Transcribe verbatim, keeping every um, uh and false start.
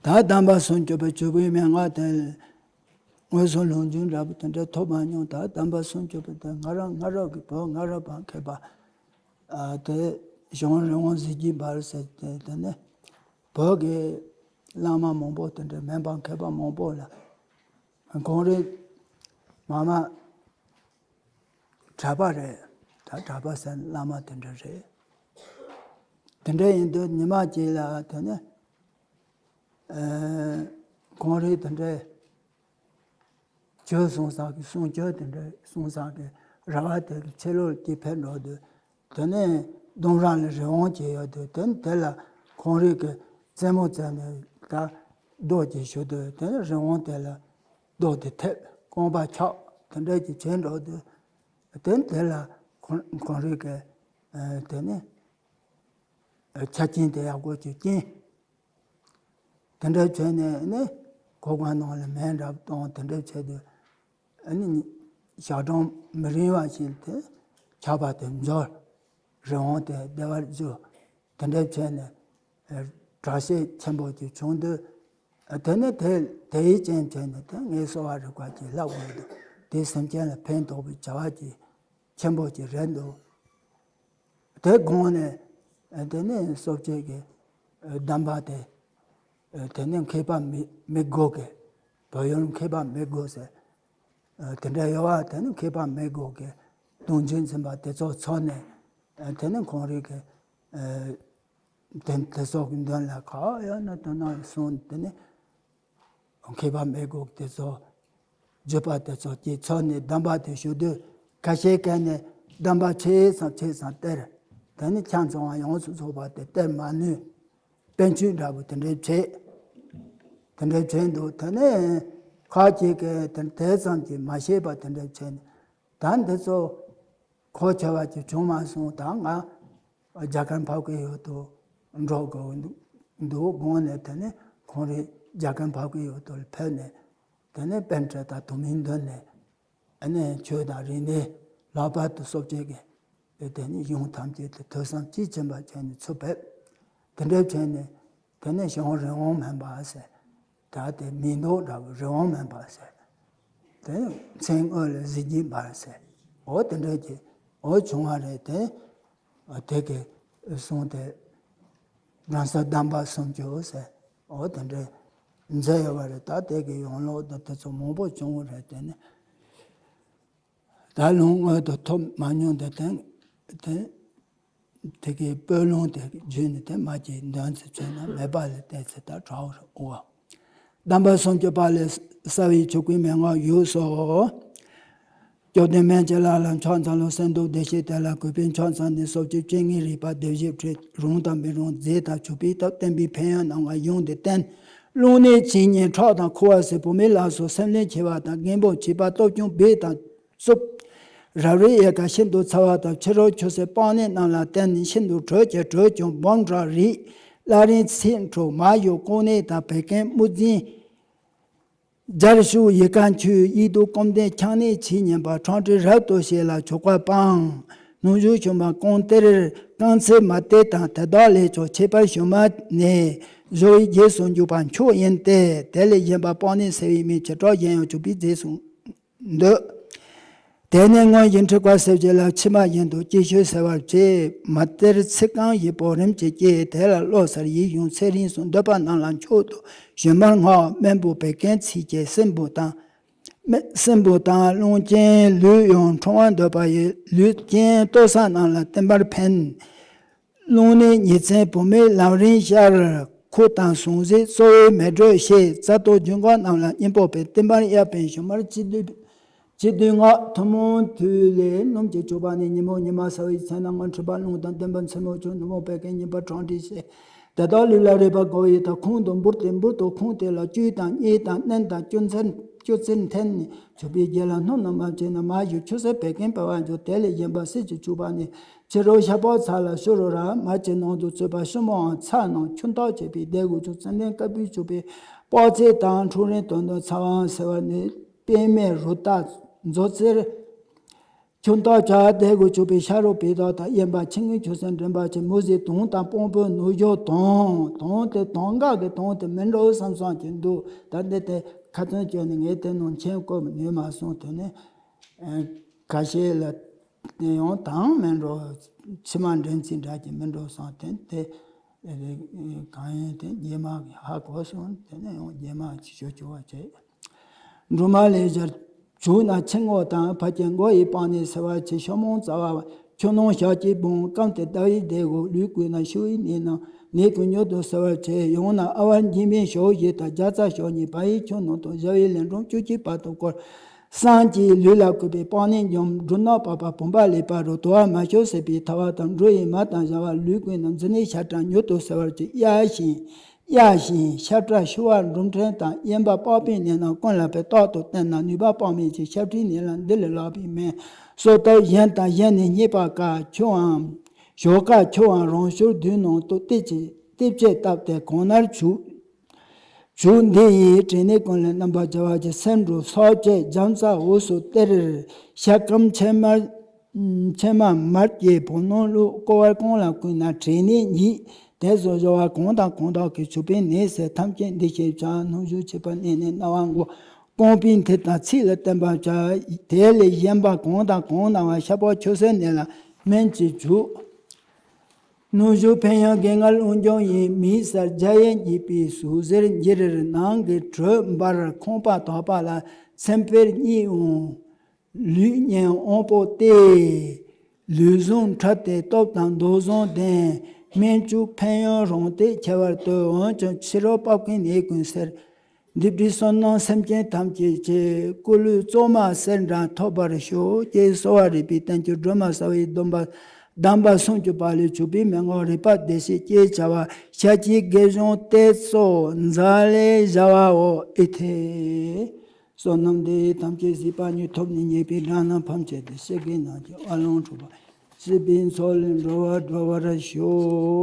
ད་དམ་པ་སུམ་ཅུ་པའི་ཆོས་སྐུའི་མན་ངག་དེ་མངོན་སུམ་ལུང་འདྲེན་འདྲ་པོ་དེ་འདྲ་ཐོབ་མ་མྱོང་། ད་དམ་པ་སུམ་ཅུ་པའི་དེ་ང་རང་ང་རང་གི་བོད་ང་རང་བ་མཁས་པ་ཨ་དེ་གཞུང་རི་བོང་གཟི་བརྗིད་འབར་ཟེར་དེ་དེ་ནས་བོད་ཀྱི་བླ་མ་མང་པོ་དེ་འདྲ་སྨན་པ་མཁས་པ་མང་པོ་ལ་གངས་རི་མ་མ་གྲྭ་པ་རེད། ད་གྲྭ་པ་ཟེར་བླ་མ་དེ་འདྲ་རེད། དེ་འདྲ་ཡིན་དུས་ཉི་མ་གཅིག་ལ་དེ་ནས་ཨ་གངས་རི་དེ་འདྲའི་ཆོས་གསུང་ས་གི་གསུང་ཆོས་དེ་འདྲའི་གསུང་ས་གི་ར་བ་དེ་གི་ཕྱི་ལོགས་ཀྱི་ཕེབས་འགྲོ་དུས། དེ་ནས་ལྡུམ་ར་ལ་རི་བོང་ཅིག་ཡོད་དུས། དེ་ནས་དེ་ལ་གངས་རི་གི་རྩེ་མོ་བཙལ་ནས་ད་རྡོ་ཅིག་གཞུས་དུས། དེ་ནས་རི་བོང་དེ་ལ་རྡོ་དེ་ཐེབས། རྐང་པ་ཆག། དེ་འདྲ་ཅིག་བྱས་འགྲོ་དུས། དེ་ནས་དེ་ལ་གངས་གངས་རི་གི་ཨ་དེ་ནས་ཨ་ཆ་རྐྱེན་དེ་ཡག་པོ་ཅིག་རྐྱེན། དེ་འདྲ་བྱས་ནས་ནི་གོ་གང་ནང་ལ་མེ་འདྲ་བཏང་། དེ་འདྲ་བྱས་དུས་ཨ་ནི་ཞག་གྲངས་མི་རིང་བ་ཞིག་དེ་ཆར་པ་དེ་འབྱོར། རི་བོང་དེ་བདེ་བར་འགྱུར། དེ་འདྲ་བྱས་ནས་ཨ་གྲགས་ཆེན་པོ་ཅིག་བྱུང་དུས། ཨ་དེ་ནས་དེ་དེའི་རྐྱེན་བྱས་ནས་དེ་ངའི་གསོ་བ་རིག་པ་ཅིག་བསླབ་དགོས་འདུག། དེ་སེམས་ཅན་ལ་ཕན་ཐོགས་པའི་བྱ་བ་ཅིག་ཆེན་པོ་ཅིག་རེད་འདུག། དེ་དགོངས་ནས་དེ་ནས་སློབ་དཔོན་གྱིས་གདམས་པ་དེ་དེ་ནས་མཁས་པ་མི་མི་དགོས་གི། བོད་ཡུལ་མཁས་པ་མི་དགོས་ཟེར། དེ་འདྲ་ཡོད་པ། དེ་ནས་མཁས་པ་མི་དགོས་གི། གདུང་རྒྱུད་འཛིན་པ་དེ་ཚོ་ཚོགས་ནས་དེ་ནས་ཁོང་རང་གི་དེ་དེ་ཚོ་གི་མདུན་ལ་ག་ཡོད་ན་དེ་ན་སོང་། དེ་ནས་མཁས་པ་མི་དགོས་དེ་ཚོ་བརྒྱུད་པ་དེ་ཚོ་ཀྱིས་ཚོགས་ནས་གདམས་པ་དེ་ཞུ་དུས། ཁ་ཤས་ཀྱིས་ནི་གདམས་པ་ཆེ་ཙམ་ཆེ་ཙམ་སྟེར། དེ་ནི་ཁྱབ་ཚང་བ་ཡོངས་སུ་རྫོགས་པ་དེ་སྟེར་མ་ནུས། པཎ་ཆེན་འདྲ་པོ་དེ་འདྲའི་བྱས། དེ་འདྲའི་བྱས་འདུག། དེ་ནས་ཁ་ཅིག་གིས་དེ་དེ་ཙམ་གྱིས་མ་ཤེས་པ་དེ་འདྲའི་བྱས་ནས། ད་འདི་ཚོ་གོ་ཆོད་པ་ཅིག་བྱུང་མ་སོང་། ད་ང་རྒྱ་གར་འཕགས་པའི་ཡུལ་དུ་འགྲོ་དགོས་འདུག་དགོངས་ནས། དེ་ནས་ཁོང་རང་རྒྱ་གར་འཕགས་པའི་ཡུལ་དུ་ཕེབས་ནས། དེ་ནས་པཎྜི་ཏ་དུ་མའི་མདུན་ནས་ཨ་ནི་ཆོས་དང་རིག་གནས་ལྷག་པར་དུ་སློབ་དཔོན་གྱི་དེ་ནི་གཞུང་ཐམས་ཅད་དེ་ཐོས་བསམ་དཔྱིས་ཕྱིན་པ་བྱས་ནས་ཚུར་ཕེབས། དེ་འདྲ་བྱས་ནས་དེ་ནས་གཞུང་རི་བོང་སྨན་པ་ཟེར། ད་དེ་མིང་འདོགས་འདྲ་པོ་རི་བོང་སྨན་པ་ཟེར། དེ་མཚན་དངོས་ལ་གཟི་བརྗིད་འབར་ཟེར། འོ་དེ་འདྲ་གྱི་འོ་བྱུང་བ་རེད་དེ། དེ་གི་གསུང་དེ་རང་གསལ་གདམས་པ་སུམ་ཅུ་ཟེར། འོ་དེ་འདྲ་མཛད་ཡོད་པ་རེད། ད་དེ་གི་ཡོང་ལོག་དང་དེ་ཚོ་མང་པོ་བྱུང་བ་རེད། དེ་ནི་ད་ལུང་དངོས་དུ་ཐོབ་མ་མྱོང་། དེ་དེ་དེ་དེ་གི་པོད་ལུང་དེ་བརྒྱུད་ནས་དེ་མ་གྱི་འདོན་ཚེ་བྱོན་ན་མེད་པ་ལས་བལྟས་ཚེ་ད་གྲགས་འོ། གདམས་པ་སུམ་ཅུ་པ་ལས་གསལ་བའི་ཆོས་སྐུའི་མན་ངག་བཞུགས་སོ། སྐྱོབ་ལྡན་སྨན་གྱི་བླ་ལ་ཕྱག་འཚལ་ལོ། གསན་བསྡུས་བདེ་གཤེགས་དེ་ལ་གུས་པས་ཕྱག་འཚལ་ནས། སོགས་ཀྱི་སྤྱན་གཉིས་རིག་པ་བདེ་གཤེགས་ཁྲོད། རུང་དང་མི་རུང་མཛེས་དང་བྱུག་པའི་སྟབས། བསྟན་པའི་ཕན་ཡོན་རྣམ་ལྔ་གཞུང་འདི་བསྟན། རླུང་ནད་ཇི་སྙེད་ཁྲག་དང་ཁུ་བ་ཟས། བུད་མེད་ལ་སོགས་སེམས་ལས་འཆི་བ་དང་། རྒན་པོ་བྱིས་པ་སྟོབས་ཆུང་སྦས་དང་རྩུབ། རབ་རིབ་ཡལ་ག་ཤིན་ཏུ་ཚ་བ་དང་། ཕྱི་རོལ་ཆུ་སེར་པགས་ནད་རྣམས་ལ་བརྟེན། ཤིན་ཏུ་དྲོད་ཀྱིས་དྲོད་ཀྱང་སྦོམ་དྲགས་རིགས། བླ་རེངས་ཚིགས་འཁྲུགས་མ་ཞུ་ལྐོག་ནད་དང་། བད་ཀན་དམུ་རྫིང་རྒྱར་ཞུགས་ཡི་ག་འཁྱུ། དབྱིག་དུག་སྐོམ་ལྡན་ཆང་ནད་ཇི་སྙེད་པ། ཁྲག་དྲི་རབ་ཏུ་བཤལ་ལ་བྱུག་པ་སྤང་། སྣུམ་ཞུ་ཞུན་མ་རྐང་གཏེར་རྐང་ཚིགས་མ་བཏེག་དང་། དེ་དག་ལས་ཀྱང་ཁྱད་པར་ཞུན་མ་ནད། གཞོ་ཡི་རྗེས་སུ་འཇུག་པ་མཆོག་ཡིན་ཏེ། དེ་ལས་གཞན་པ་པགས་ནད་སེལ་བའི་སྨན། བྱེ་བྲག་གཞན་ཡང་བྱུག་པའི་རྫས་སུ་འདོད། དེ་ནས་སྔོན་གྱི་འཁྲུགས་པ་སེལ་བྱེད་ལ། མཆིལ་མ་བཞིན་དུ་སྐྱེ་ཤོས་སེལ་བར་བྱེད། མ་ཏིར་ཚིག་རྐང་བཞི་པོ་རིམ་གྱིས་སྐྱེ། དེ་ལ་བློ་གསལ་ཡིད་གཞུངས་ཚེ་རིང་གསུངས། འདོད་པ་རྣམས་ལ་མཆོག་ཏུ་ཞུན་མར་བསྔགས། སྨན་བུ་བད་ཀན་ཚིགས་བཅད་སྲིན་བུ་དང་། སྲིན་བུ་དང་རླུང་ཅན་ལུས་ཡང་འཁྲུངས་པར་འདོད་པ་ཡི། ལུས་ཅན་ལྟོ་ཟ་རྣམས་ལ་བསྟེན་པར་ཕན། རླུང་ནད་ཉིན་མཚན་བུད་མེད་ལམ་རིམས་ཤར། ཁུ་དང་ཟུངས་ཟད་གཙོ་བོའི་མེ་དྲོད་བཤད། རྩ་ལྟོ་རྒྱུ་འགོག་རྣམས་ལ་གཉེན་པོ་བས། བསྟེན་པར་གཡས་པས་ཞུན་མར་བཅུད་བསྡུས། བཅུད་བསྡུས་སྔགས་ཐུན་མོང་མཐུ་ལས་སྣུམ་གྱིས་བྱུག་པ་ནི། ཉིན་མོ་ཉི་མ་ཟ་བའི་ཚེ་ན་སྔོན་འཁྲུགས་པ་རླུང་དང་ལྡན་པ་མཚན་མོ་ཆུ། ནུབ་མོ་བད་ཀན་ཉིན་པ་ཁྲག་དྲི་བཤལ། དེ་དག་ལུས་ལ་རེག་པ་གོ་བས་ཐར། ཁོང་དུ་འབུར་ཏེ་འབུར་དུ་ཁོང་དེ་ལ་བཅུད་དང་གཉིས་དང་བསྣན་དང་སྐྱུར་རྩི་སྐྱུར་རྩི་འཐེན་ནས་བྱུག་པའི་རྗེས་ལ་སྣུམ་རྣམས་མ་བྱས་ན་མ་ཞུ་ཆུ་སེར་བད་ཀན་འབར་བར་འགྱུར། དེ་ལས་གཞན་པ་གསེར་གྱིས་བྱུག་པ་ནི། ཕྱི་རོལ་ཤ་པགས་ཚ་ལ་ཕྱི་རོལ་ར། མ་བྱས་ནང་དུ་བཙོས་པ་ཕྱི་མོའང་ཚ་རྣམས་ཆུ་འཐག་བྱས་པའི་ལྡེ་གུ་བྱུག། ཙན་དན་དཀར་པོས་བྱུགས་པའི་པགས་ཚིགས་དང་འཁྲུ་རིང་དོན་དུ་ཚ་བའང་སེལ་བ་ནི། པད་མའི་རུ་རྟ་མཛོ་རྩེར། ཁྱོད་ལྟར་བྱ་བ་དེ་གོ་ཆོད་པའི་ཤ་རོགས་པའི་དག་དང་དབེན་པ་ཆེན་གྱི་ཆོས་སེམས་འདྲེན་པ་ཆེ་མོ་ཟིག་དོང་དང་དཔང་པོའི་ནུ་ཞོ་དོང་དོང་དེ་དོང་འགག་གི་དོང་དེ་མི་འགྲོ་བསམ་བསམ་གྱི་འདུག་ད་འདི་དེ་ཁ་ཚོན་བཅད་ནས་ངས་དེ་ནང་མཆན་བཀོད་མི་ནུས་མ་སོང་དེ་ནས། ཨེ། ཁ་ཤས་ལ་དེ་ཡང་དང་མི་འགྲོ། ཕྱི་མ་འདྲེན་ཚིག་འདྲ་གྱི་མི་འགྲོ་སོང་དེ་དེ། ཨེ། གང་ཡིན་དེ་རྗེས་མ་ཧ་གོ་སོང་དེ་ནས་ཡང་རྗེས་མ་ཅི་ཞུ་ཆོག་བ་བྱས། སྒྲོལ་མ་ལས་སྦྱར། བྱུང་ན་ཕྱི་ངོ་དང་ཕ་སྐྱེ་མགོ་ཡི་པང་ནས་སེལ་བར་བྱེད། ཤོ་མོང་རྩ་བ་ཆུ་ནང་ཞག་གཅིག་བུང་སྐམ་སྟེ་ཟླ་བའི་ཟླས་གོ་ལུས་བསྐུས་ན་ཤི་བའི་ནད་ན་ནད་ཀྱི་མྱུར་དུ་སེལ་བར་བྱེད། ཡང་ན་ཨ་ཝར་འཇིགས་མེད་ཞོ་བཞི་དང་རྒྱ་ཚ་ཞོ་གཉིས་བལ་ཡུལ་ཆུ་ནང་དུ་བཞག་པའི་ལན་གྲངས་བཅུ་གཅིག་བར་དུ་བསྐོར། བསང་གཅིག་ལུས་ལ་བསྐུས་པའི་པང་ནས་འཇོམས། སྦྲུལ་ནག་པགས་པ་བུམ་པ་ལས་པ་རུ་དུ་བ་མ་ཤོར་སྲེག་པའི་ཐལ་བ་དང་འབྲུ་ཡི་མར་དང་བཞག་པ་ལུས་བསྐུས་ན་མཛེ་ནད་ཤ་ཁྲག་མྱུར་དུ་སེལ་བར་བྱེད། གཡའ་ཞིང་གཡའ་ཞིང་ཤ་ཁྲག་ཤུ་བ་འབྲུམ་ཕྲན་དང་གཡན་པ་པགས་པའི་ནད་རྣམས་ཀུན་ལ་ཕན། རྟག་ཏུ་བསྟེན་ན་ནུས་པ་དཔག་མེད་ཅིང་ཤ་ཁྲག་ནད་ལ་འདི་ལས་ལྷག་པའི་མེད། སོ་ལྟར་གཞན་དང་གཞན་ནས་རྙེད་པ་དཀའ། ཆུའམ་ཞོ་ཁ་ཆུའམ་རང་ཤུར་དུས་ནང་དུ་ལྟེབ་ཅིག་ལྟེབ་ཅིག་བཏབ་སྟེ་གང་ནར་བྱུག་བྱུག་འདི་ཡིས་དྲེག་ནད་ཀུན་ལས་རྣམ་པར་རྒྱལ་བར་བྱེད། སེམས་འགྲོ་སྲོག་བཅད་རྒྱམ་ཚ་འོ་སོ་སྟེར། ཤ་སྐམ་ཕྱེ་མར་ཕྱེ་མ་མར་སྐྱེས་བུ་སྣོད་བླུགས། ཀོ་བར་གང་ལ་བསྐུས་ན་དྲེག་ནད་ཉིད། དེ་སོགས་སྦྱོར་བ་གང་དང་གང་དག་གིས་བྱུག་པའི་ནད་སེལ། ཐམས་ཅད་འདི་ཤེས་བྱ། སྣུམ་བཞུ་ཕྱེད་པ་བསྣན་ནས་རྣ་བ་མགོ་རྐང་པའི་མཐིལ་དང་ཚིགས་ལ་བསྟེན་པར་བྱ། དེ་ལས་གཞན་པ་གང་དང་གང་ན་བ་ཤ་པགས་ཆུ་སེར་ནད་ལ་སྨན་གྱིས་བྱུག་སྣུམ་བཞུ་ཕན་ཡང་དགེ་བསྔལ་རླུང་སྦྱོང་ཡིན། མིག་གསལ་རྒྱ་ཡན་འགྱེད་པའི་ཟུག་གཟེར་འགྱུར། ནང་གི་དྲོད་འབར་ཁང་པ་དག་པ་ལ་མཚན་དཔེར་གཉིད་འོང་། ལུས་ཉལ་དབང་པོ་སྟེ། ལུས་ཟུངས་འཕྲོད་དེ་སྟོབས་དང་མདོག་བཟང་ལྡན། སྨན་བཅུག་ཕན་ཡོན་རང་སྟེ་ཁྱད་པར་དུ། འོན་ཀྱང་ཕྱི་རོལ་པ་ཀུན་ནད་ཀུན་སེལ། འདི་པའི་བསོད་ནམས་སེམས་ཅན་ཐམས་ཅད་ཀྱི། སྐུ་ལུས་གཙང་མ་གསེར་འདྲ་ཐོབ་པར་ཤོག་ཅེས་གསོལ་བ་རིག་པའི་བསྟན་བཅོས་སྒྲོལ་མ་གསལ་བའི་སྡོམ་པ་གདམས་པ་སུམ་ཅུ་པ་ལས་བྱུང་བའི་མན་ངག་རིག་པ་བདེ་གཤེགས་ཀྱི་བྱ་བ་ཤཱཀྱའི་དགེ་སྦྱོང་སྟེ་གཙོ་མཛད་ལས་བྱ་བའོ། ཨི་ཐེ། བསོད་ནམས་འདི་ཡིས་ཐམས་ཅད་གཟིགས་པ་ཉིད། ཐོབ་ནས་ཉེས་པའི་དགྲ་རྣམས་ཕམ་བྱས་ཏེ། སྐྱེ་རྒ་ན་འཆིའི་རྦ་ཀློང་འཁྲུགས་པ། སྲིད་པའི་མཚོ་ལས་འགྲོ་བ་སྒྲོལ་བར་ཤོག